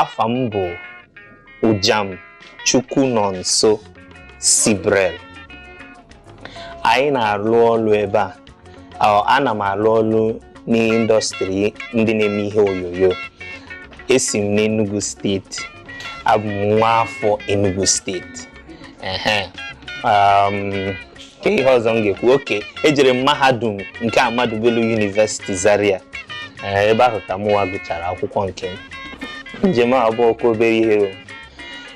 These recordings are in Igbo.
Afa m bụ Ujam Chukwunonso Sibrel. Anyị na-alụ ọrụ ebe a. Ana m alụ ọrụ n'indọstrị ndị na-eme ihe onyonyo. Esi m n'Enugu steeti. Abụ m nwa afọ Enugu steeti. Ehe. Ke ihe ọzọ m ga-ekwu, oke ejere m mahadum nke Ahmadu Bello University Zaria. Ebe ahụ ka mụnwa gụchara akwụkwọ nke m. Njem a bụ ọkwa obere ihe o.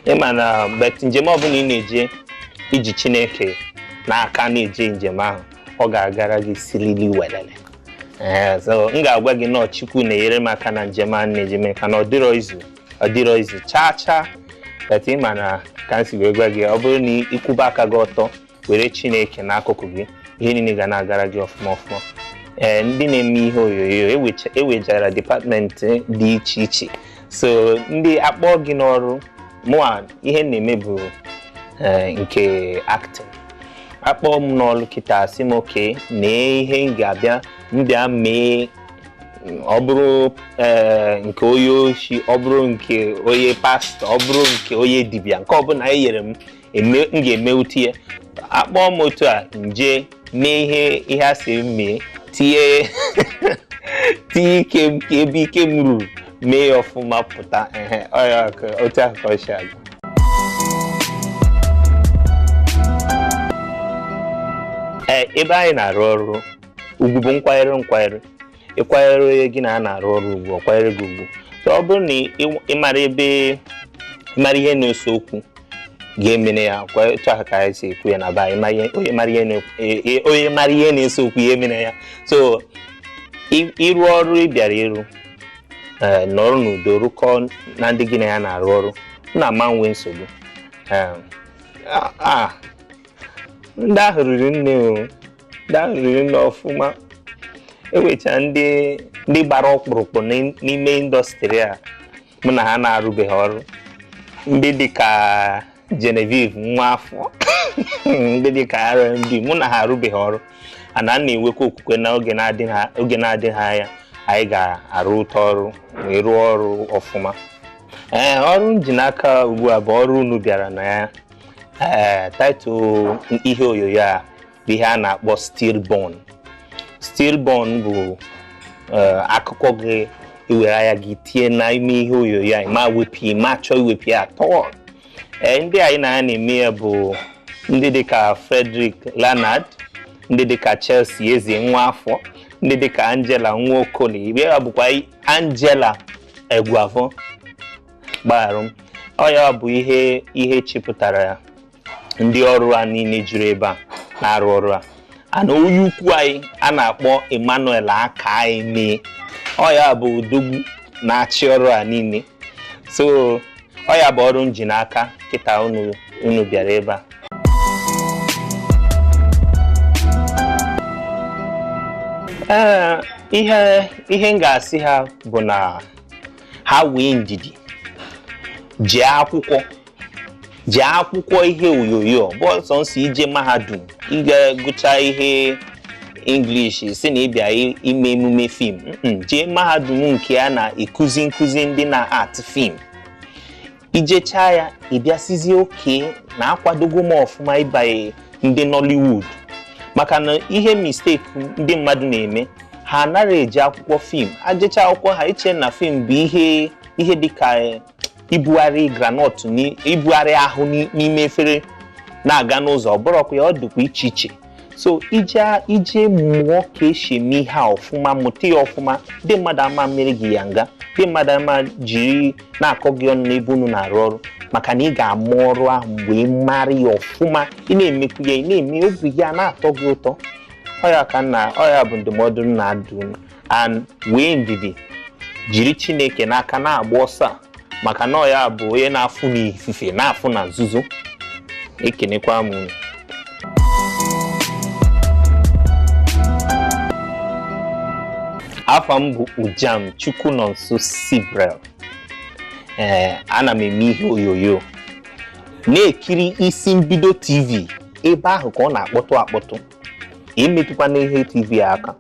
Ịma na but njem ọbụla ị na-eje iji Chineke n'aka na-eje njem ahụ, ọ ga-agara gị sirili welele. Ee, so m ga-agwa gị na Chukwu na-enyere m aka na njem a na-eje maka na ọ dịrọ izu chaa chaa. But ịma na ka m si wee gwa gị, ọ bụrụ na ịkwụba aka gị ọtọ were Chineke n'akụkụ gị, ihe niile ga na-agara gị ọfụma ọfụma. Ee, ndị na-eme ihe onyonyo ewejara dịpatmentị dị iche iche, so ndị akpọ gị n'ọrụ, mụa ihe m na-eme bụ nke acting. Akpọọ m n'ọrụ kịta, sị m oke na ihe m ga-abịa mbịa mee, ọ bụrụ nke onye oshi, ọ bụrụ nke onye pastọ, ọ bụrụ nke onye dibịa, nke ọbụla e nyere m m ga-emewute ya. Akpọọ m otu a, nje mee ihe a sị m mee, tinye tinye ike m ka ebe ike m ruru, mee ya ọfụma pụta. Ehe, ọ ya ka otu ahụ ka ọ si aga. Ee, ebe anyị na-arụ ọrụ ugwu bụ nkwanyere nkwanyere. Ịkwanyere onye gị na a na-arụ ọrụ ugwu, ọ kwanyere gị ugwu. So ọ bụrụ na ị mara ebe ịmara ihe na-ese okwu ga-emene ya, kwa otu ahụ ka anyị si ekwu ya na be anyị, onye mara ihe na-ese okwu ya emene ya. So ịrụ ọrụ ị bịara ịrụ, ee, nọrọ n'udo rụkọ na ndị gị na ya na-arụ ọrụ, na ama nwe nsogbu. Ee, ndị ahụ riri nne o, ndị ahụ riri nne ọfụma. Ewecha ndị gbara ọkpụrụkpụ n'ime indọstrị a mụ na ha na-arụbeghị ọrụ, ndị dịka Genevieve Nwafọ, ndị dịka RMD, mụ na ha arụbeghị ọrụ. Ana a na-enwekwa okwukwe na oge na-adịghị anya anyị ga-arụ ụtọ ọrụ wee rụọ ọrụ ọfụma. Ee, ọrụ m ji n'aka ugbu a bụ ọrụ unu bịara na ya. Ee, taịtụl ihe onyonyo a bụ ihe a na-akpọ Stillborn. Stillborn bụ akụkọ gị iwere anya gị tinye n'ime ihe onyonyo a, ma wepụ ma chọọ iwepụ ya atọ. Ee, ndị anyị na ya na-eme ya bụ ndị dịka Frederick Leonard, ndị dịka Chelsea Eze Nwafọ, ndị dịka Angela Nwaokoli, ya bụkwa Angela Egwuafọ, gbagharụ m. Ọ ya bụ ihe chịpụtara ndị ọrụ a niile juru ebe a na-arụ ọrụ a. Ana onye ukwu anyị a na-akpọ Emmanuel Akaeme, ọ ya bụ odogwu na-achị ọrụ a niile. So ọ ya bụ ọrụ m ji n'aka kịta unu bịara ebe a. Ee, ihe m ga-asị ha bụ na ha wee ndidi, jee akwụkwọ ihe onyonyo, bụ ọsọ nsọ ije mahadum ịga gụchaa ihe English si na ịbịa ime emume fim. Jee mahadum nke a na-ekuzi nkụzi ndị na-art fim, ijechaa ya ịbịasịzie oke na akwadogo m ọfụma ịbanye ndị Nollywood. Maka na ihe mistake ndị mmadụ na-eme, ha anaghị eji akwụkwọ fim ajecha akwụkwọ ha eche na fim bụ ihe dịka ibugharị granọt, ibugharị ahụ n'ime efere na-aga n'ụzọ, ọ bụrọkwa ya, ọ dịkwa iche iche. So ije mụọ ka esi eme ihe a ọfụma, mụta ya ọfụma, ndị mmadụ ama mmiri gị ya nga, ndị mmadụ ama jiri na-akọ gị ọnụ n'ebe unu na-arụ ọrụ, maka na ị ga-amụ ọrụ ahụ mgbe ị mara ya ọfụma, ị na-emekwu ya, ị na-eme obi ya na-atọ gị ụtọ. Ọ ya ka nna, ọ ya bụ ndụmọdụ m na-adụ unu. And wee ndidi, jiri Chineke n'aka na-agba ọsọ a, maka na ọ ya bụ onye na-afụ n'ifufe na-afụ na nzuzo. Ekenekwa m unu. Afa m bụ Ujam Chukwunonso Sibrel. Ee, ana m eme ihe onyonyo na-ekiri Isi Mbido TV, ebe ahụ ka ọ na-akpọtụ akpọtụ. Emetụkwana ihe TV aka.